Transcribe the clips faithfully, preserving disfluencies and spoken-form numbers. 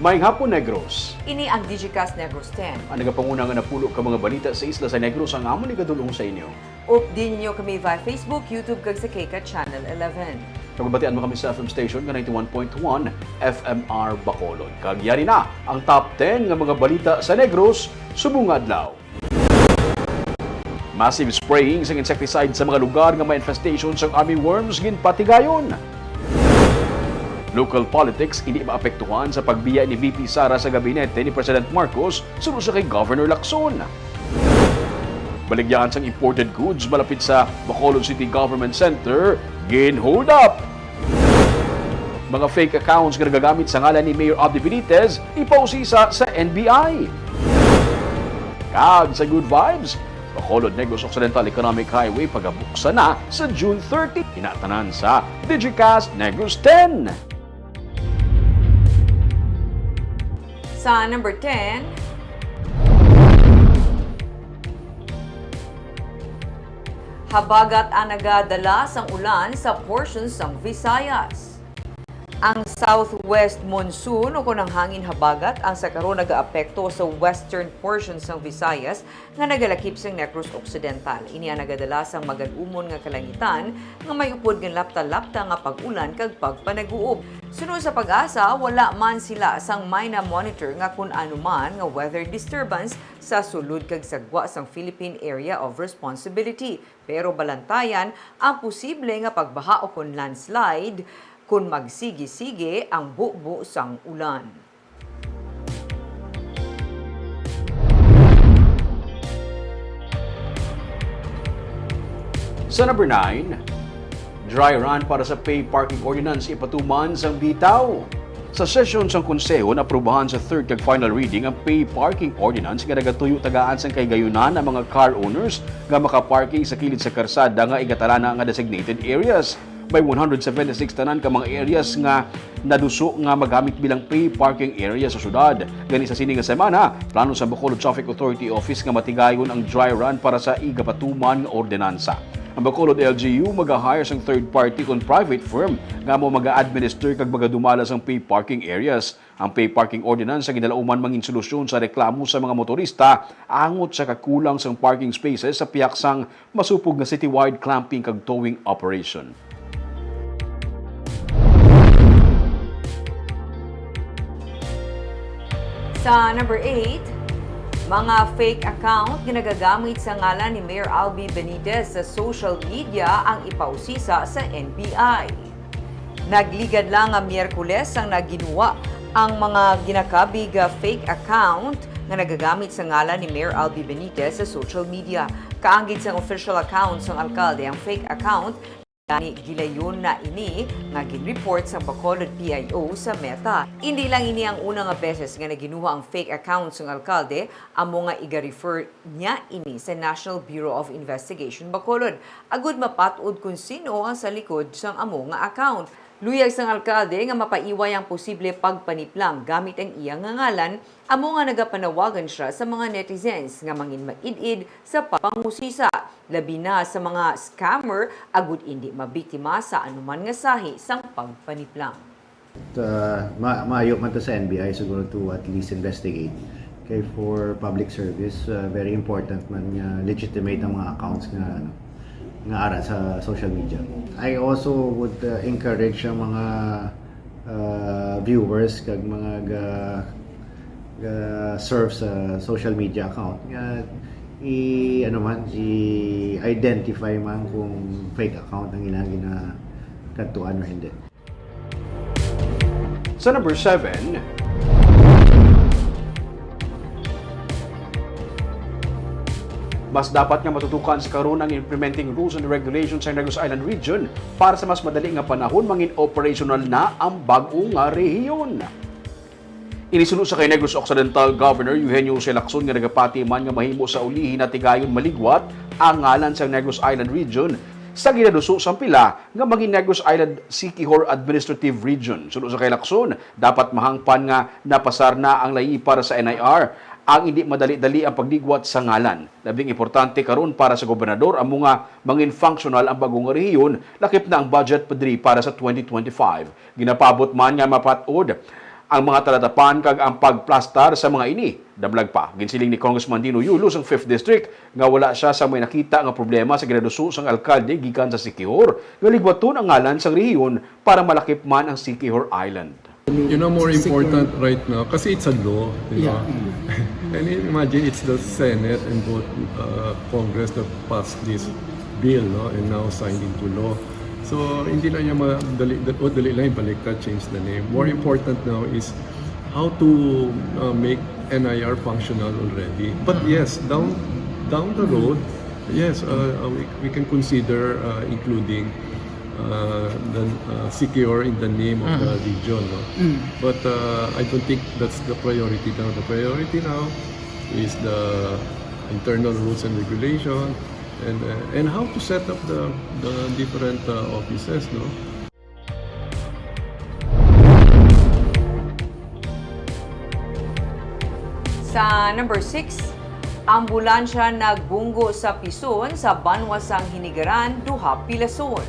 Maayong hapon, Negros. Ini ang Digicast Negros ten. Ang nagapanguna nga napulo ka mga balita sa isla sa Negros ang amon igadul-ong sa inyo. Updi ninyo kami via Facebook, YouTube, kag sa KCAT Channel eleven. Nagbatian mo kami sa F M station nga ninety-one point one F M R Bacolod. Kag yari na ang top ten nga mga balita sa Negros subong nga adlaw. Massive spraying sang insecticide sa mga lugar nga may infestation sang armyworms ginpatigayon. Local politics hindi maapektuhan sa pagbiya ni V P Sara sa gabinete ni President Marcos suno sa kay Governor Lacson. Baligyahan sang imported goods malapit sa Bacolod City Government Center, gin-hold up. Mga fake accounts nga nagagamit sa ngalan ni Mayor Abdi Benitez, ipausisa sa N B I. Kag sa good vibes, Bacolod Negros Occidental Economic Highway pagabuksan na sa June thirty. Ina tanan sa Digicast Negros ten. Sa number ten, habagat ang nagadala sang ulan sa portion sang Visayas. Ang southwest monsoon o kon ang hangin habagat ang sa karon nagaapekto sa western portion sang Visayas nga nagalakip sang Negros Occidental. Ini ang nagadala sang magalumon nga kalangitan nga may upod nga lapta-lapta nga pag-ulan kag pagpanaguob. Suno sa PAGASA, wala man sila sang MINA monitor nga kun ano man nga weather disturbance sa sulod kag sa gwa sang Philippine Area of Responsibility, pero balantayan ang posible nga pagbaha ukon landslide kon magsigi-sige ang bubo sang ulan. Sa number nine, dry run para sa pay parking ordinance ipatuman sang bitaw. Sa sesyon sang Konseho, naaprubahan sa third kag final reading ang pay parking ordinance nga nagatuyo tagaan sang kahigayunan ang mga car owners nga makaparking sa kilid sa karsada nga igatalana nga designated areas. May one hundred seventy-six tanan ka mga areas nga naduso nga magamit bilang pay parking area sa syudad. Gani sa sini nga semana, plano sa Bacolod Traffic Authority Office nga matigayon ang dry run para sa igapatuman nga ordinansa. Ang Bacolod L G U maga-hire sang third party kon private firm nga amo maga-administer kag magadumala sang pay parking areas. Ang pay parking ordinance ang ginalauman mangin solusyon sa reklamo sa mga motorista angot sa kakulang sang parking spaces sa pihak sang masupog nga citywide clamping kag towing operation. Sa number eight, mga fake account nga nagagamit sa ngalan ni Mayor Albi Benitez sa social media ang ipausisa sa N B I. Nagligad lang nga Miyerkules ang naginwa ang mga ginakabig nga fake account nga nagagamit sa ngalan ni Mayor Albi Benitez sa social media. Kaanggid sang official account sang alkalde ang fake account, gani gilayon na ini nga gin-report sang Bacolod P I O sa Meta. Indi lang ini ang una nga beses nga naginuha ang fake account sang alkalde, amo nga iga-refer niya ini sa National Bureau of Investigation Bacolod, agud mapat-od kon sin-o ang sa likod sang amo nga account. Luyag sang alkalde nga mapaiway ang posible pagpaniplang gamit ang iya nga ngalan, amo nga nagapanawagan sia sa mga netizens nga mangin maid-id sa pangusisa, labi na sa mga scammer, agud indi mabiktima sa anuman nga sahi sang pagpaniplang. Uh, ma maayo man to sa N B I siguro to at least investigate. Kay for public service, uh, very important man nga legitimate ang mga accounts nga ano, nga ara sa social media. I also would uh, encourage ang mga uh, viewers kag mga ga, ga surf sa social media account nga i ano man i-identify man kung fake account ang ilang ginakadtuan o hindi. Sa number seven, mas dapat nga matutukan sa karon ang implementing rules and regulations sa Negros Island Region para sa mas madali nga panahon mangin operational na ang bag-o nga rehiyon. Inisuno sa kay Negros Occidental Governor Eugenio Jose Lacson nga nagapati man nga mahimo sa ulihi natigayon maligwat ang ngalan sa Negros Island Region sa ginaduso sang pila nga maging Negros Island Siquijor Administrative Region. Suno sa kay Lacson, dapat mahangpan nga napasar na ang layi para sa N I R ang indi madali-dali ang pagligwat sa ngalan. Labing importante karon para sa gobernador amo nga mangin functional ang bag-o nga rehiyon, lakip na ang budget padri para sa twenty twenty-five. Ginapaabot man nga mapat-od ang mga talatapan kag ang pagplastar sa mga ini. Dablag pa, ginsiling ni Congressman Dino Yulo sang Fifth District nga wala sia sa may nakita nga problema sa ginaduso sang alkalde gikan sa Siquijor nga ligwaton ang ngalan sang rehiyon para malakip man ang Siquijor Island. You know, more important right now kasi it's a law, di ba? And imagine it's the Senate and both uh, Congress that passed this bill, no, and now signed into law. So hindi lang yung madali, oh, dali lang ibalik ka, change the name. More important now is how to uh, make N I R functional already. But yes, down down the road, yes, uh, uh, we, we can consider uh, including uh, the uh, C K R in the name of the region. No? But uh, I don't think that's the priority now. The priority now is the internal rules and regulation and uh, and how to set up the the different uh, offices. No? Sa number six, ambulansya nagbunggo sa pison sa banwa sang Hinigaran, duha pilason.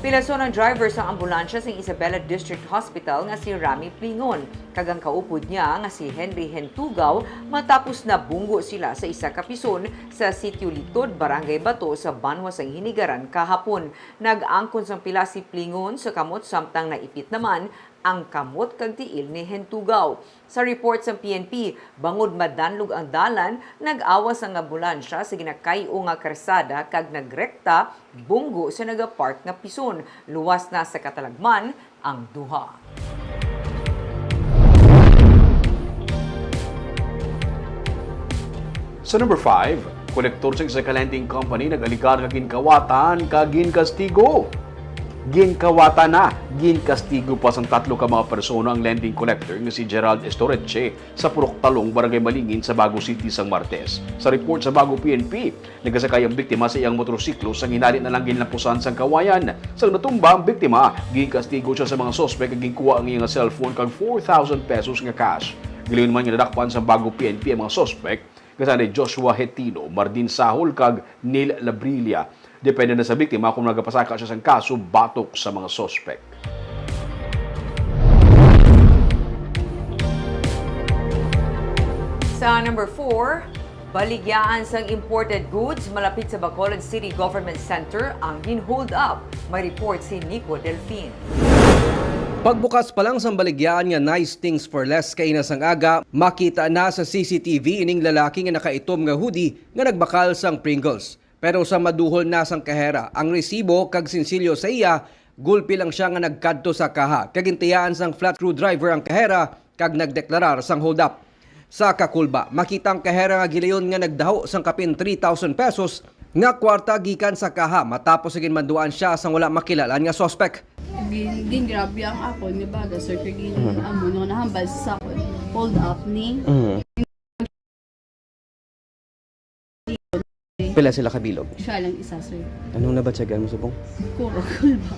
Pilason ang driver sang ambulansya sang Isabela District Hospital nga si Rami Plingon, kag ang kaupod niya nga si Henry Hentugaw, matapos nabunggo sila sa isa ka pison sa Sitio Litod, Barangay Bato, sa banwa sang Hinigaran kahapon. Nag-angkon sang pila si Plingon sa kamot, samtang naipit naman ang kamot kag tiil ni Hentugaw. Sa report sang P N P, bangod madanlog ang dalan, nag-awas ang ambulansya sa ginakay-o nga karsada kag nagrekta bunggo sa nagapark nga pison. Luwas na sa katalagman ang duha. Sa number five, kolektor sa isa ka lending company nag-alegar nga ginkawatan kag ginkastigo. Ginkawatan na, ginkastigo pa sang tatlo ka mga persona ang lending collector nga si Gerald Estoreche sa Purok Talong, Barangay Malingin sa Bago City sang Martes. Sa report sa Bago P N P, nagasakay ang biktima sa iyang motorsiklo sang hinali na lang ginlapusan sang kawayan. Sang natumba ang biktima, ginkastigo siya sa mga suspek kag ginkuha ang iyang cellphone kag four thousand pesos nga cash. Gilayon man nga nadakpan sang Bago P N P ang mga suspek, nga sila Joshua Hetino, Mardin Sahol kag Neil Labrilla. Depende na sa biktima kung nagapasaka siya sang kaso batok sa mga suspek. Sa number four, baligyaan sang imported goods malapit sa Bacolod City Government Center ang gin-hold up. May report si Nico Delfin. Pagbukas pa lang sang baligyaan nga Nice Things for Less kaina sang aga, makita na sa C C T V ining lalaki nga nakaitom nga hoodie nga nagbakal sang Pringles. Pero sa maduhol na sang kahera ang resibo kag sinsilyo sa iya, gulpi lang siya nga nagkadto sa kaha kag gintiyaan sang flat screwdriver ang kahera kag nagdeklarar sang hold up. Sa Kakulba, makita ang kahera nga gilayon nga nagdaho sang kapin three thousand pesos nga kwarta gikan sa kaha matapos sa ginmanduan siya sang wala makilalan nga suspek. Gin, gingrabe ang akon nga baga, sir, kay gin, amo, no, nahambal sa akon. Hold up ni. Pila sila kabilog? Siya lang isa, sir. Anong nabatyagan mo subong? Kurakul ba?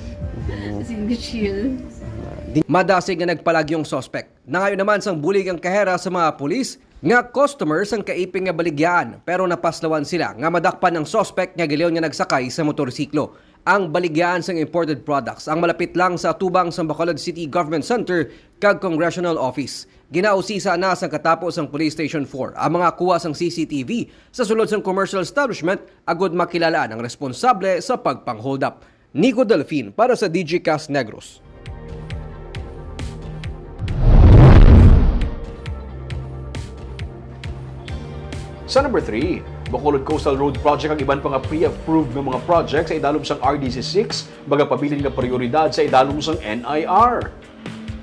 As in, chill. Di, Madasig nga nagpalagyong suspek. Nangayo naman sang bulig ang kahera sa mga pulis nga customer sang kaiping nga baligyaan, pero napaslawan sila nga madakpan ang suspek nga gilayon nga nagsakay sa motorsiklo. Ang baligyaan sang imported products ang malapit lang sa atubang sang Bacolod City Government Center kag Congressional Office. Ginausisa na sang katapo sang Police Station four ang mga kuha sang C C T V sa sulod sang commercial establishment agud makilalaan ang responsable sa pagpang-hold up. Nico Delfin para sa Digicast Negros. Sa number three, Bacolod Coastal Road Project ang iban pa nga pre-approved nga mga project sa idalom sang R D C six, magapabilin nga prioridad sa idalom sang N I R.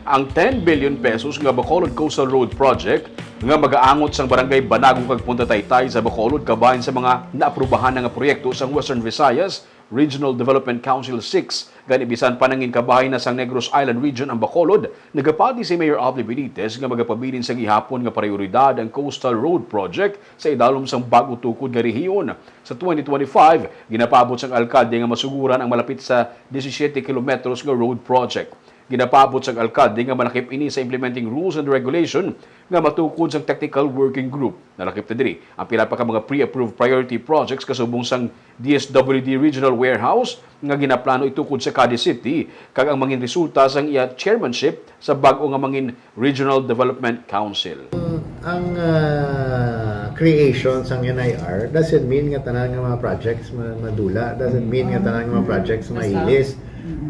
Ang ten billion pesos nga Bacolod Coastal Road Project nga magaangot sang Barangay Banago kag Punta Taytay sa Bacolod kabahin sa mga naaprubahan na nga proyekto sang Western Visayas Regional Development Council six, gani bisan pa nangin kabahin na sang Negros Island Region ang Bacolod, nagapati si Mayor Abby Benitez nga magapabilin sa gihapon nga prioridad ang Coastal Road Project sa idalom sang bag-o tukod nga rehiyon. Sa twenty twenty-five, ginapaabot sang alkalde nga masuguran ang malapit sa disisiete kilometros nga road project. Ginapaabot sang alkalde nga malakip ini sa implementing rules and regulation nga matukod sang technical working group. Nalakip na diri ang pila pa ka mga pre-approved priority projects kasubong sang D S W D Regional Warehouse nga ginaplano itukod sa Cadiz City, kag ang mangin resulta sang iya chairmanship sa bag-o nga mangin Regional Development Council. Ang ah, creation sang N I R doesn't mean nga tanan nga mga projects ma- madula, doesn't mean nga tanan nga mga projects mailis,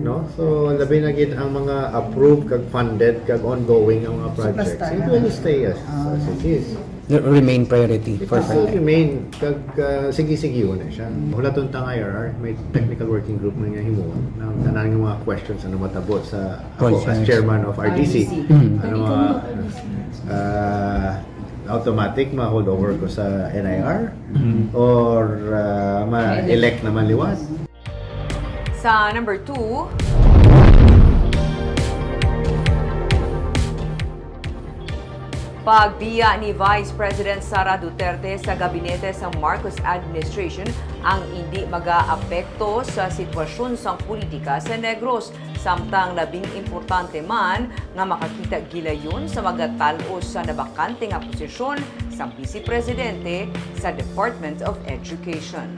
no? So labi na gid ang mga approved kag funded kag ongoing ang mga projects. It will stay as, as it is. Remain priority It for will still funding. Remain kag uh, sige-sige na siya. Hulaton ta nga I R R, may technical working group man nga himuon. Na tanan nga mga questions ano matabo sa ako as Concerns. Chairman of R D C. Mm. Ano mga uh, automatic ma-hold over ko sa N I R or uh, ma-elect naman liwat. Sa number two, pagbiya ni Vice President Sara Duterte sa gabinete sa Marcos administration ang indi magaapekto sa sitwasyon sang politika sa Negros, samtang labing importante man nga makakita gilayon sa magatal-os sa nabakante nga posisyon sang Vice Presidente sa Department of Education.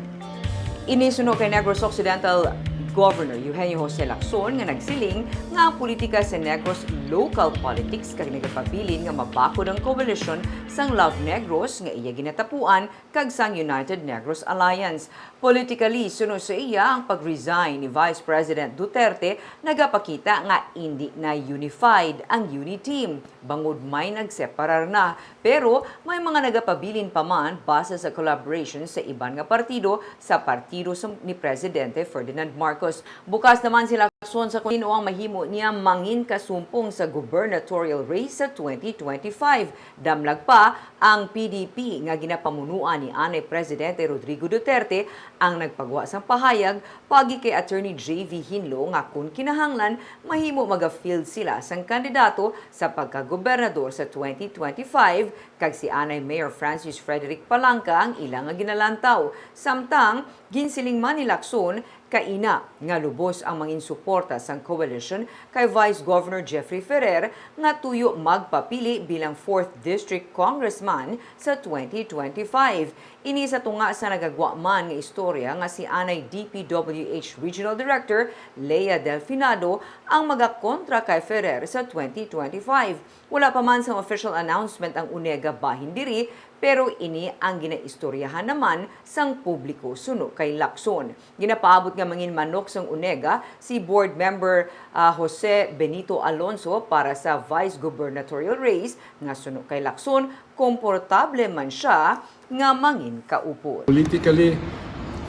Ini suno kay Negros Occidental Governor Eugenio Jose Lacson nga nagsiling nga ang politika sa Negros local politics kag nagapabilin nga mabakod ang koalisyon sang Love Negros nga iya ginatapuan kag sang United Negros Alliance. Politically, suno sa iya, ang pag-resign ni Vice President Duterte nagapakita nga indi na unified ang UNI team, bangod may nagseparar na. Pero may mga nagapabilin pa man base sa collaboration sa iban nga partido sa partido sa, ni Presidente Ferdinand Marcos. Bukas naman si Lacson sa kung sino ang mahimo niya mangin kasumpong sa gubernatorial race sa twenty twenty-five. Damlag pa, ang P D P nga ginapamunuan ni anay Presidente Rodrigo Duterte ang nagpagwa sang pahayag pagi kay Attorney J V Hinlo nga kun kinahanglan, mahimo maga-field sila sang kandidato sa pagkagobernador sa twenty twenty-five, kag si anay Mayor Francis Frederick Palanca ang ila nga ginalantaw. Samtang ginsiling man ni Lacson kaina nga lubos ang mangin suporta sang coalition kay Vice Governor Jeffrey Ferrer nga tuyo magpapili bilang fourth District Congressman sa twenty twenty-five. Ini sa tunga sa nagagwa man nga istorya nga si anay D P W H Regional Director Lea Delfinado ang magakontra kay Ferrer sa twenty twenty-five. Wala pa man sang official announcement ang UNEGA bahin diri, pero ini ang ginaistoryahan naman sang publiko suno kay Lacson. Ginapaabot nga mangin manok sang UNEGA si Board Member, ah, Jose Benito Alonso para sa vice gubernatorial race nga suno kay Lacson, komportable man sia nga mangin kaupod. Politically,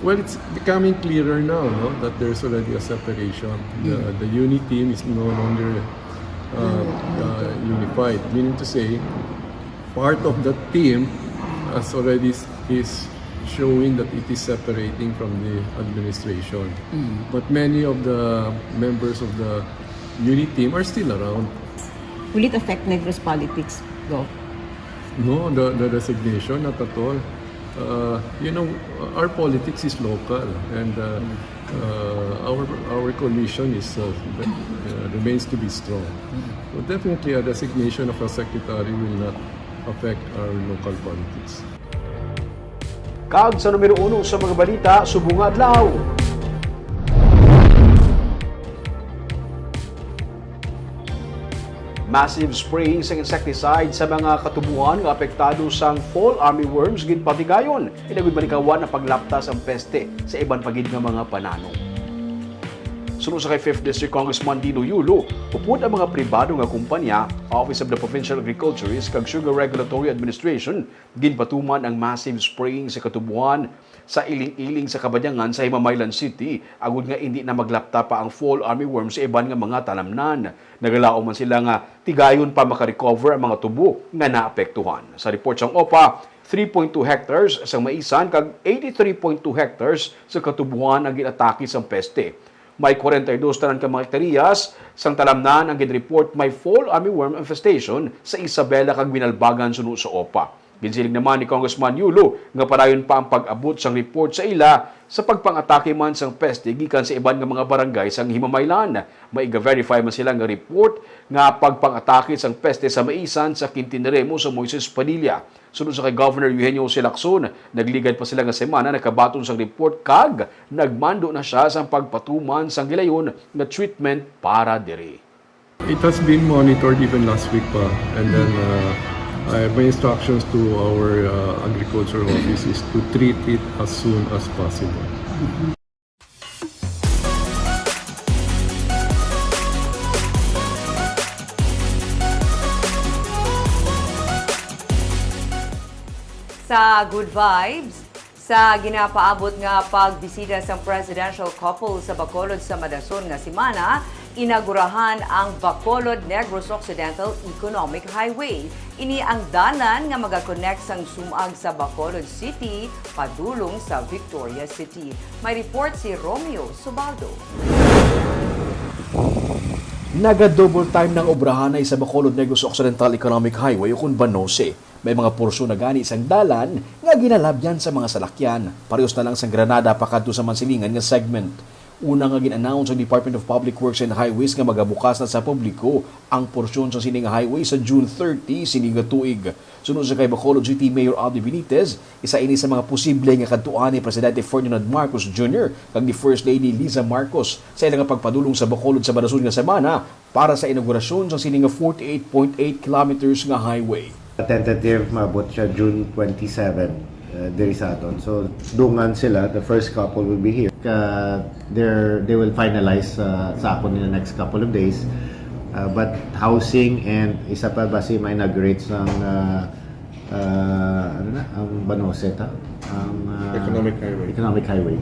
well, it's becoming clearer now, no, that there's already a separation. The, the UNI team is no longer uh, uh, unified, meaning to say, part of the team has already s- is showing that it is separating from the administration. But many of the members of the UNI team are still around. Will it affect Negros politics, Gov? No, the, the resignation, not at all. Uh, you know, our politics is local, and uh, uh, our our coalition is uh, uh, remains to be strong. So definitely, a resignation of a secretary will not affect our local politics. Kag sa numero uno sa mga balita subong nga adlaw. Massive spraying sang insecticide sa mga katubuhan nga apektado sang fall armyworms ginpatigayon. Inagod malikawan ang paglapta sang peste sa iban pa gid nga mga pananom. Suno sa kay fifth District Congressman Dino Yulo, upod ang mga pribado nga kumpanya, Office of the Provincial Agriculturist kag Sugar Regulatory Administration, ginpatuman ang massive spraying sa katubuhan sa iling-iling sa Kabadyangan sa Himamaylan City, agod nga indi na maglapta pa ang fall armyworm sa iban nga mga talamnan. Nagalaom man sila nga tigayon pa makarecover ang mga tubo nga naapektuhan. Sa report sang OPA, three point two hectares sang maisan kag eighty-three point two hectares sa katubuhan ang ginatake sang peste. May kwarenta y dos tanan ka mga hektaryas sang talamnan ang ginreport may fall armyworm infestation sa Isabela kag Binalbagan suno sa OPA. Ginsiling naman ni Congressman Yulo nga padayon pa ang pag-abot sang report sa ila sa pagpang-atake man sang peste gikan sa iban nga mga barangay sang Himamaylan. May iga-verify man sila nga report nga pagpang-atake sang peste sa Maisan sa Quintin Remo sa Moises Padilla. Suno sa kay Governor Eugenio Jose Lacson, nagligad pa sila nga semana nakabaton sang report kag nagmando na siya sang pagpatuman sang gilayon nga treatment para diri. It has been monitored even last week pa. And then uh, uh, my instructions to our uh, agriculture office is to treat it as soon as possible. Sa Good Vibes, sa ginapaabot nga pagbisita sang presidential couple sa Bacolod sa madason nga semana, inagurahan ang Bacolod Negros Occidental Economic Highway. Ini ang dalan nga magakonect sang sumag sa Bacolod City padulong sa Victoria City. May report si Romeo Subaldo. Naga-double time ng obrahanay sa Bacolod Negros Occidental Economic Highway o kun BANOCE. May mga porsyon na gani sang dalan nga ginalabyan sa mga salakyan, parehos na lang sang Granada pakadto sa Mansilingan nga segment. Una nga gin-announce ang Department of Public Works and Highways nga magabukas na sa publiko ang porsyon sa sini nga highway sa June thirty sini nga tuig. Suno sa kay Bacolod City Mayor Aldi Benitez, isa ini sa mga posible nga kadtuan ni Presidente Ferdinand Marcos Junior kag ni First Lady Liza Marcos sa ila nga pagpadulong sa Bacolod sa madason nga semana para sa inaugurasyon sa sini nga forty-eight point eight kilometers nga highway. Tentative, maabot siya June twenty-seven, uh, diri sa aton. So, dungan sila, the first couple will be here. Uh, they're, they will finalize uh, sa akon in the next couple of days. Uh, but housing and isa pa ba si ma-inaugurate sang uh, uh, ano na, ang BANOCE ta? Ang uh, Economic Highway. Economic Highway.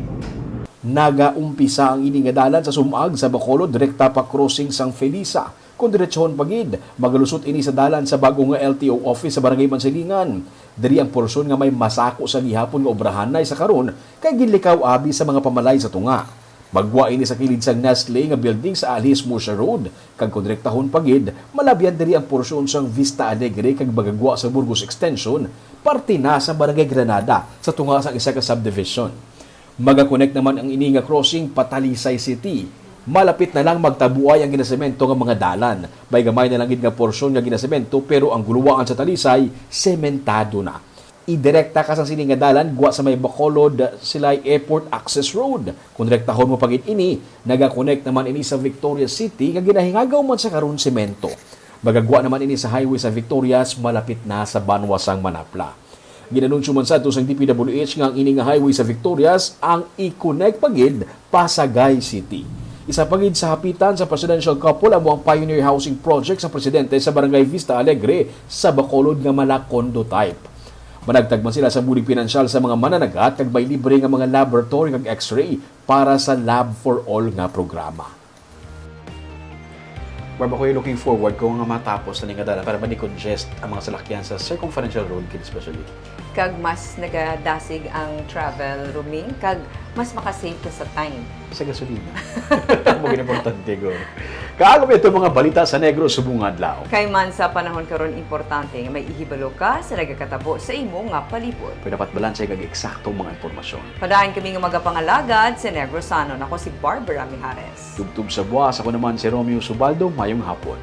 Nagaumpisa ang ini nga dalan sa sumag sa Bacolod, direkta pa crossing sang Felisa. Kung diretsohon pa gid, magalusot ini sa dalan sa bag-o nga L T O office sa Barangay Mansilingan. Diri ang porsyon nga may masako sa gihapon nga obrahanay sa karon kay ginlikaw abi sa mga pamalay sa tunga. Maggwa ini sa kilid sang Nestle nga building sa Alhis Murcia Road, kag kon direktahon pa gid, malabyan diri ang porsyon sang Vista Alegre kag magagwa sa Burgos Extension, parte na sa Barangay Granada, sa tunga sang isa ka subdivision. Magakonect naman ang ini nga crossing pa Talisay City. Malapit na lang magtabuay ang ginasemento nga mga dalan. May gamay na lang gid nga porsyon nga ginasemento pero ang guluwaan sa Talisay sementado na. Idirekta ka sa sini nga dalan gwa sa may Bacolod Silay Airport Access Road. Kung direktahon mo pa gid ini, nagakonect naman ini sa Victoria City nga ginahingagaw man sa karon semento. Magagwa naman ini sa highway sa Victorias malapit na sa banwa sang Manapla. Ginanunsyo man sadto sang D P W H nga ang ini nga highway sa Victorias ang i-connect pa gid pa Sagay City. Isa pa gid sa hapitan sa presidential couple amo ang Pioneer Housing Project sa presidente sa Barangay Vista Alegre sa Bacolod nga mala-condo type. Managtag man sila sa bulig pinansyal sa mga mananagat kag may libre nga mga laboratory kag X-ray para sa Lab for All nga programa. Barb, ako'y looking forward ko nga matapos na ning dalan para ma-decongest ang mga salakyan sa Circumferential Road gid especially. Kag mas nagadasig ang travel, Roming, kag mas makasave ka sa time. Sa gasolina. Mo importante ko. Kaagom ito mga balita sa Negros subong adlaw. Kay man sa panahon karon importante nga may ihibalo ka sa nagakatabo sa imo nga palibot. Pwede dapat balanse kag eksaktong mga impormasyon. Padayon kami nga magapangalagad sa Negrosanon. Ako si Barbara Mijares. Tubtob sa buwas, ako naman si Romeo Subaldo. Mayong hapon.